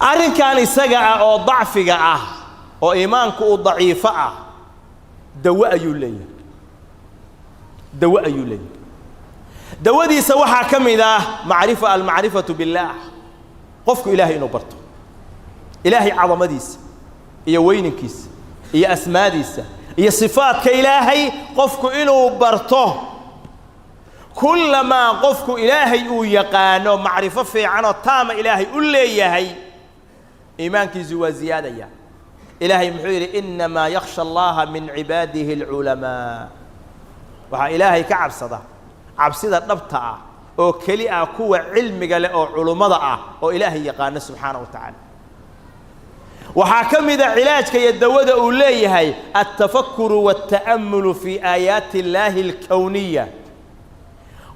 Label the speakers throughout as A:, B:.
A: Arrinkan isaga ah oo dacfiga ah oo iimaanku uu daciifo ah, dawo ayuu leeyahay, dawo ayuu leeyahay. Dawadiisa waxaa ka mid ah macrifa, almacrifatu billaah, qofku Ilaahay inuu barto, Ilaahay cadamadiisa iyo weyninkiisa iyo asmaadiisa iyo sifaadka Ilaahay qofku inuu barto. Kullamaa qofku Ilaahay uu yaqaano, macrifo fiicanoo taama Ilaahay u leeyahay, iimaankiisu waa ziyaadaya. Ilaahay muxuu yidhi? "Innamaa yakhsha Allaha min cibaadihi alculamaa." Waxaa Ilaahay ka cabsada cabsida dhabta ah oo keli ah kuwa cilmiga leh oo culummada ah oo Ilaahay yaqaano subxaana wa tacaala. Waxaa ka mida cilaajka iyo dawada uu leeyahay altafakuru walta'amulu fii aayaati illaahi alkowniya,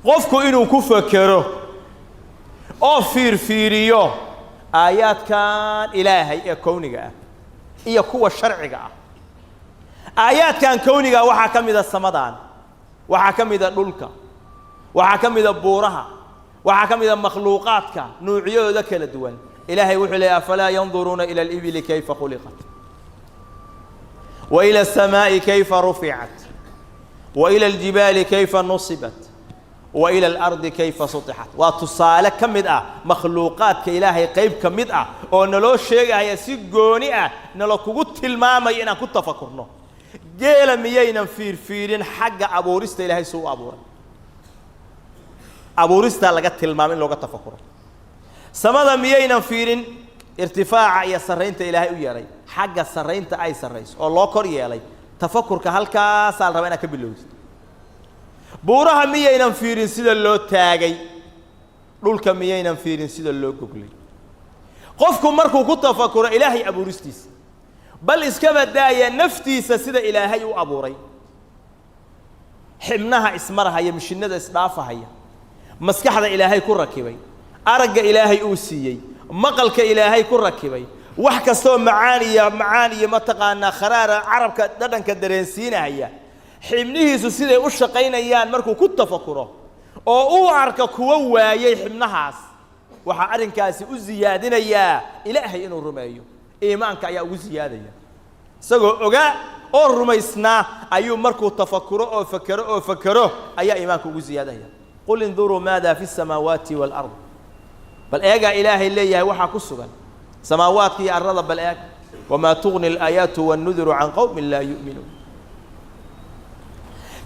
A: qofku inuu ku fekero oo fiirfiiriyo aayaadkan Ilaahay ee kowniga ah iyo kuwa sharciga ah. Aayaadkan kowniga waxaa ka mida samadan, waxaa ka mida dhulka, waxaa ka mida buuraha, waxaa ka mida makhluuqaadka nuucyadooda kala duwan. Ilaahay wuxuu leeyay: "Afalaa yanduruuna ila alibili kayfa khuliqat, wa ila asamaa'i kayfa ruficat, wa ila aljibaali kayfa nusibat, wa ila alardi kayfa sutixat." Waa tusaale ka mid ah makhluuqaadka Ilaahay, qayb ka mid ah oo naloo sheegaya, si gooni ah nala kugu tilmaamaya inaan ku tafakurno. Geela miyaynan fiirfiirin xagga abuurista Ilaahay suu u abuuray? Abuuristaa laga tilmaamay in looga tafakuro. Samada miyaynan fiirin irtifaaca iyo sarraynta Ilaahay u yeelay, xagga sarraynta ay sarrayso oo loo kor yeelay? Tafakurka halkaasaa la rabaa inaad ka bilowdid. Buuraha miyaynan fiirin sida loo taagay? Dhulka miyaynan fiirin sida loo goglay? Qofku markuu ku tafakuro Ilaahay abuuristiisa, bal iskaba daaya naftiisa, sida Ilaahay u abuuray, xibnaha ismarahaya, mishinada isdhaafahaya, maskaxda Ilaahay ku rakibay, aragga Ilaahay uu siiyey, maqalka Ilaahay ku rakibay, wax kastoo macaan iyo macaan iyo mataqaanaa kharaara carabka dhadhanka dareensiinaya, xibnihiisu siday u shaqaynayaan markuu ku tafakuro oo uu arko kuwo waayey xibnahaas, waxaa arrinkaasi u siyaadinayaa Ilaahay inuu rumeeyo. Iimaanka ayaa ugu siyaadaya. Isagoo ogaa oo rumaysnaa ayuu markuu tafakuro oo fakero oo fakero ayaa iimaanka ugu siyaadaya. "Qul induruu maada fi الsamaawaati wاlard", bal eegaa Ilaahay leeyahay waxaa ku sugan samaawaadka iyo arlada, bal eeg. "Wamaa tugni alaayaatu wاnnuduru can qowmin laa yu'minuun."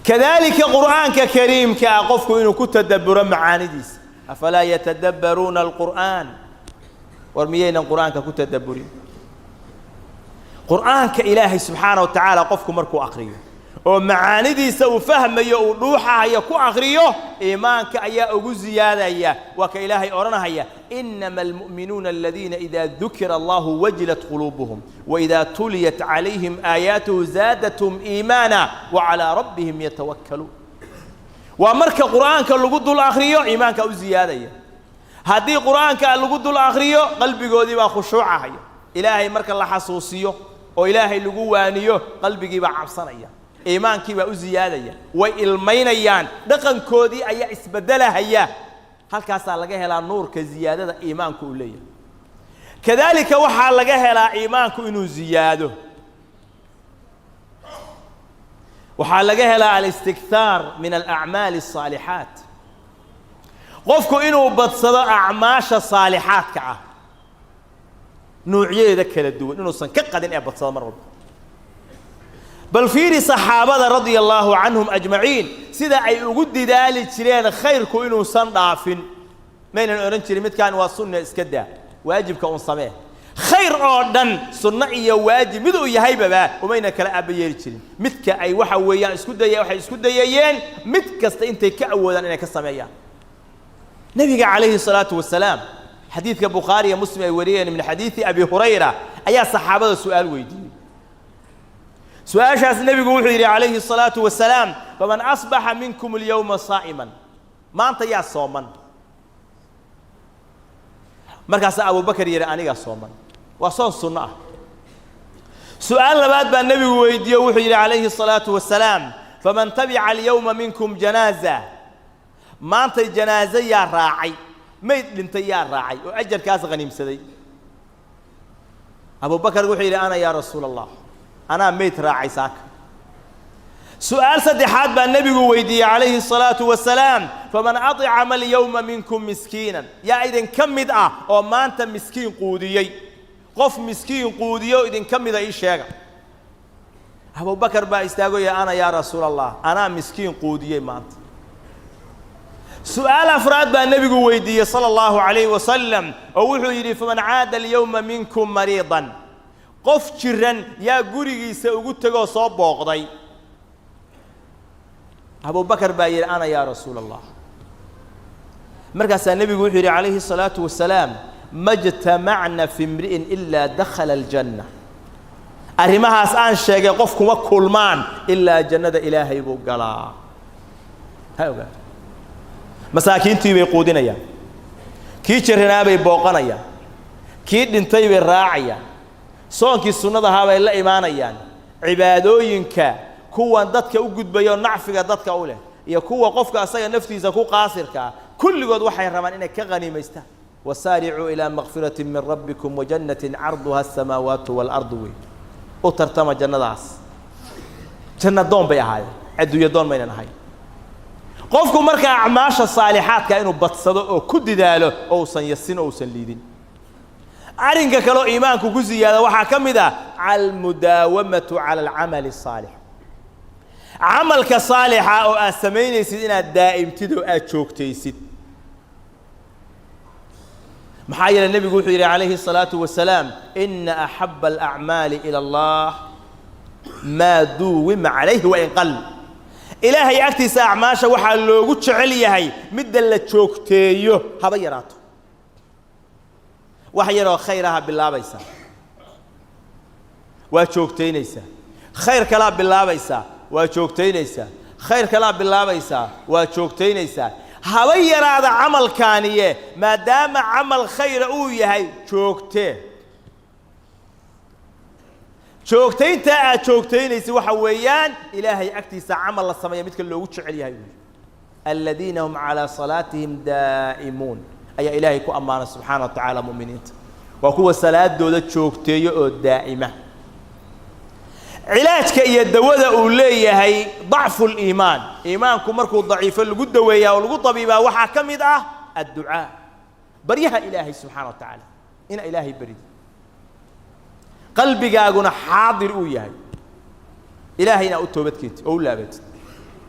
A: Kadalika Qur'aanka kariimka ah qofku inuu ku tadabburo macaanidiisa. "Afalaa yatadabbaruuna alqur'aan?" War miyaynan Qur'aanka ku tadabburin? Qur'aanka Ilaahay subxaana wa tacaala qofku markuu akriyo oo macaanidiisa uu fahmayo, uu dhuuxahayo, ku akriyo, iimaanka ayaa ugu ziyaadaya. Waa ka Ilaahay odhanahaya: "Inama almu'minuuna aladiina ida dukira Allahu wajilat quluubuhum, waida tuliyat calayhim aayaatuhu zaadathum iimaana, wacalaa rabbihim yatawakkaluun." Waa marka Qur'aanka lagu dul akriyo, iimaanka u ziyaadaya. Haddii Qur'aanka lagu dul akriyo, qalbigoodii baa khushuucahaya. Ilaahay marka la xasuusiyo oo Ilaahay lagu waaniyo, qalbigii baa cabsanaya, iimaankii baa u ziyaadaya, way ilmaynayaan, dhaqankoodii ayaa isbeddelahaya. Halkaasaa laga helaa nuurka ziyaadada iimaanku uu leeyahay. Kadaalika waxaa laga helaa iimaanku inuu ziyaado, waxaa laga helaa alistikhaar min alacmaali الsaalixaat, qofku inuu badsado acmaasha saalixaadka ah nuucyadeeda kala duwan, inuusan ka qadin ee badsado mar walba. Bal fiiri saxaabada radia Allaahu canhum ajmaciin sida ay ugu didaali jireen khayrku inuusan dhaafin. Maynan odhan jirin: "Midkaan waa sunna, iska daa, waajibka un samee." Khayr oo dhan, sunno iyo waajib mid uu yahaybaba, umayna kala aaba yeeli jirin. Midka ay waxa weeyaan isku daya, waxay isku dayayeen mid kasta intay ka awoodaan inay ka sameeyaan. Nebiga calayhi salaatu wasalaam, xadiidka Bukhaari iyo Muslim ay wariyeen min xadiidi Abi Hurayra, ayaa saxaabada su'aal weydiiyey. Su-aashaas nebigu wuxuu yidhi calayhi الsalaatu wasalaam: "Faman asbaxa minkum alyawma saa'iman?" Maanta yaa sooman? Markaasaa Abubakar yidhi: "Anigaa sooman, waa soon sunno ah." Su-aal labaad baa nebigu weydiiye, wuxuu yidhi calayhi الsalaatu wasalaam: "Faman tabica alyawma minkum janaaza?" Maantay janaaze yaa raacay, mayd dhintay yaa raacay oo ajarkaas khaniimsaday? Abubakar wuxuu yidhi ana yaa rasuula Allah, anaa meyd raacay saaka. Su-aal saddexaad baa nebigu weydiiyey calayhi الsalaatu wasalaam: faman acama alyawma minkum miskiinan? Yaa idinka mid ah oo maanta miskiin quudiyey? Qof miskiin quudiyo idinka mida ii sheega. Abubakar baa istaagoya: ana yaa rasuula Allah, anaa miskiin quudiyey maanta. Su-aal afraad baa nebigu weydiiyey sala allahu calayhi wasalam, oo wuxuu yidhi: faman caada alyawma minkum mariidan? Qof jiran yaa gurigiisa ugu tegoo soo booqday? Abubakar baa yidhi: ana yaa rasuula Allah. Markaasaa nebigu wuxuu yidhi calayhi الsalaatu wasalaam: ma jtamacna fi imri'in ilaa dakhala aljanna. Arrimahaas aan sheegay qof kuma kulmaan ilaa jannada Ilaahay buu galaa. Ha ogaado, masaakiintii bay quudinayaan, kii jiranaabay booqanayaan, kii dhintay bay raacayaan, soonkii sunnadahaa bay la imaanayaan. Cibaadooyinka kuwan dadka u gudbayo, nacfiga dadka u leh, iyo kuwa qofka asaga naftiisa ku qaasirka ah, kulligood waxay rabaan inay ka khaniimaystaan. Wasaaricuu ilaa makfirati min rabbikum wajannatin carduha asamaawaatu waalardu. Wey u tartama jannadaas. Janna doon bay ahaayeen, adduunyo doon maynan ahayn. Qofku markaa acmaasha saalixaadka inuu badsado oo ku didaalo oo uusan yasin oo uusan liidin. Arrinka kaleo iimaanku ku siyaada waxaa ka mid ah almudaawamatu cala alcamali asaalix, camalka saalixa oo aad samaynaysid inaad daa'imtid oo aad joogtaysid. Maxaa yeelay, nebigu wuxuu yidhi calayhi الsalaatu wasalaam: ina axaba alacmaali ilى Allah maa duwima calayhi wain qal. Ilaahay agtiisa acmaasha waxaa loogu jecel yahay midda la joogteeyo, haba yaraato. Wax yaroo khayr aha bilaabaysaa, waa joogtaynaysaa. Khayr kalaa bilaabaysaa, waa joogtaynaysaa. Khayr kalaa bilaabaysaa, waa joogtaynaysaa. Haba yaraada camalkaaniye, maadaama camal khayra uu yahay, joogtee. Joogtayntaa aad joogtaynaysa waxa weeyaan Ilaahay agtiisa camal la sameeya midka loogu jecel yahay wey. Aladiina hum calaa salaatihim daa'imuun ayaa Ilaahay ku ammaanay subxaana wa tacaala. Mu'miniinta waa kuwa salaadooda joogteeyo oo daa'ima. Cilaajka iyo dawada uu leeyahay dacfu liimaan, iimaanku markuu daciifo lagu daweeyaa oo lagu tabiibaa, waxaa ka mid ah adducaa, baryaha Ilaahay subxaana wa tacaala. Ina Ilaahay berido, qalbigaaguna xaadir uu yahay, Ilaahay inaa u toobad keentid oo u laabatid,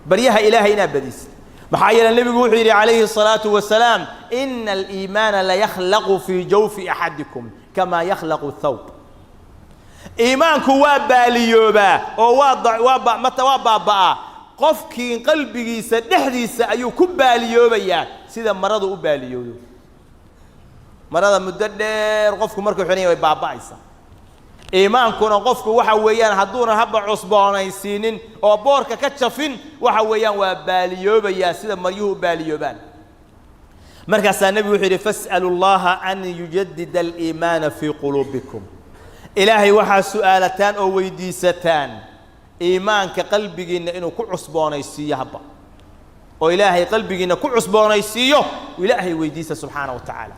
A: baryaha Ilaahay inaa badisid. Maxaa yeele, nebigu wuxuu yidhi calayhi الsalaatu wasalaam: ina aliimaana layakhlaqu fii jawfi axadikum kamaa yakhlaqu thawb. Iimaanku waa baaliyoobaa oo waa mata waa baaba'aa. Qofkii qalbigiisa dhexdiisa ayuu ku baaliyoobayaa sida maradu u baaliyoodo. Marada muddo dheer qofku markuu xidhan way baaba'aysaa. Iimaankuna qofku waxa weeyaan hadduunan haba cusboonaysiinin oo boorka ka jafin, waxa weeyaan waa baaliyoobayaa sida maryuhu u baaliyoobaan. Markaasaa nebigu wuxuu yidhi: fas'alu llaha an yujadida aliimaana fii quluubikum. Ilaahay waxaa su'aalataan oo weydiisataan iimaanka qalbigiinna inuu ku cusboonaysiiyo habba, oo Ilaahay qalbigiinna ku cusboonaysiiyo Ilaahay weydiista subxaana wa tacaala.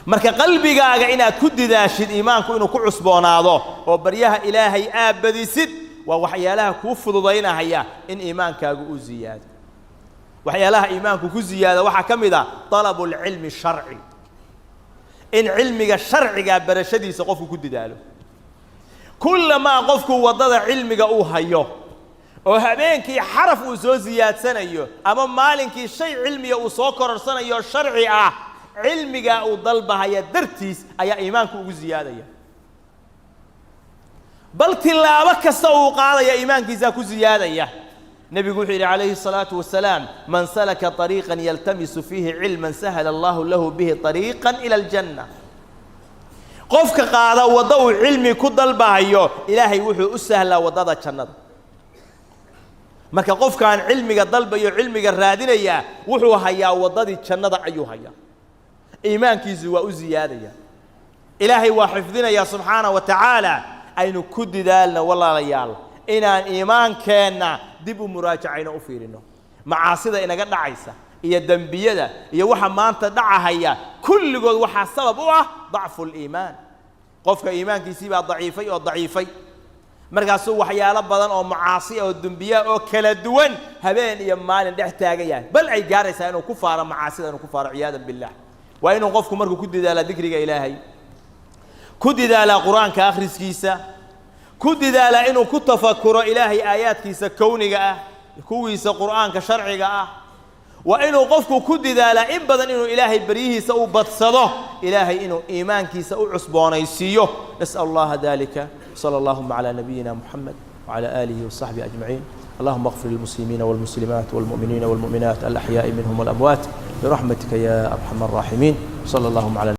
A: Marka qalbigaaga inaad ku didaashid iimaanku inuu ku cusboonaado oo baryaha Ilaahay aad badisid waa waxyaalaha kuu fududaynahaya in iimaankaagu u ziyaado. Waxyaalaha iimaanku ku ziyaada waxaa ka mid ah dalabu lcilmi sharci, in cilmiga sharciga barashadiisa qofku ku didaalo. Kullamaa qofku waddada cilmiga uu hayo oo habeenkii xaraf uu soo siyaadsanayo ama maalinkii shay cilmiga uu soo kororsanayo sharci ah, cilmigaa uu dalbahaya dartiis ayaa iimaanku ugu ziyaadaya. Bal tilaabo kasta uu qaadaya iimaankiisaa ku ziyaadaya. Nebigu wuxuu yidhi calayhi الsalaatu wasalaam: man salaka طariiqa yaltamisu fiihi cilma sahala allahu lahu bihi طariiqa ila aljanna. Qofka qaada waddo uu cilmi ku dalbahayo, Ilaahay wuxuu u sahlaa waddada jannada. Marka qofkaan cilmiga dalbayo, cilmiga raadinayaa, wuxuu hayaa waddadii jannada ayuu hayaa. Iimaankiisu waa u ziyaadaya, Ilaahay waa xifdinaya subxaana wa tacaala. Aynu ku didaalna, walaalayaal, inaan iimaankeenna dib u muraajacayno, u fiirino macaasida inaga dhacaysa iyo dembiyada iyo waxa maanta dhacahaya. Kulligood waxaa sabab u ah dacfu liimaan. Qofka iimaankiisii baa daciifay oo daciifay, markaasuu waxyaalo badan oo macaasi oo dembiya oo kala duwan habeen iyo maalin dhex taagan yahay, bal ay gaaraysaa inuu ku faaro macaasida, inuu ku faaro, ciyaadan billah. Waa inuu qofku markuu ku dadaalaa dikriga Ilaahay, ku dadaalaa Qur-aanka akhriskiisa, ku dadaalaa inuu ku tafakuro Ilaahay aayaadkiisa kowniga ah, kuwiisa Qur'aanka sharciga ah. Waa inuu qofku ku dadaalaa in badan inuu Ilaahay baryihiisa u badsado, Ilaahay inuu iimaankiisa u cusboonaysiiyo. نسأل الله ذلك. صلى اللهم على نبينا محمد وعلى آله وصحبه أجمعين. اللهم اغفر للمسلمين والمسلمات والمؤمنين والمؤمنات، الأحياء منهم والأموات، برحمتك يا أرحم الراحمين. صلى اللهم على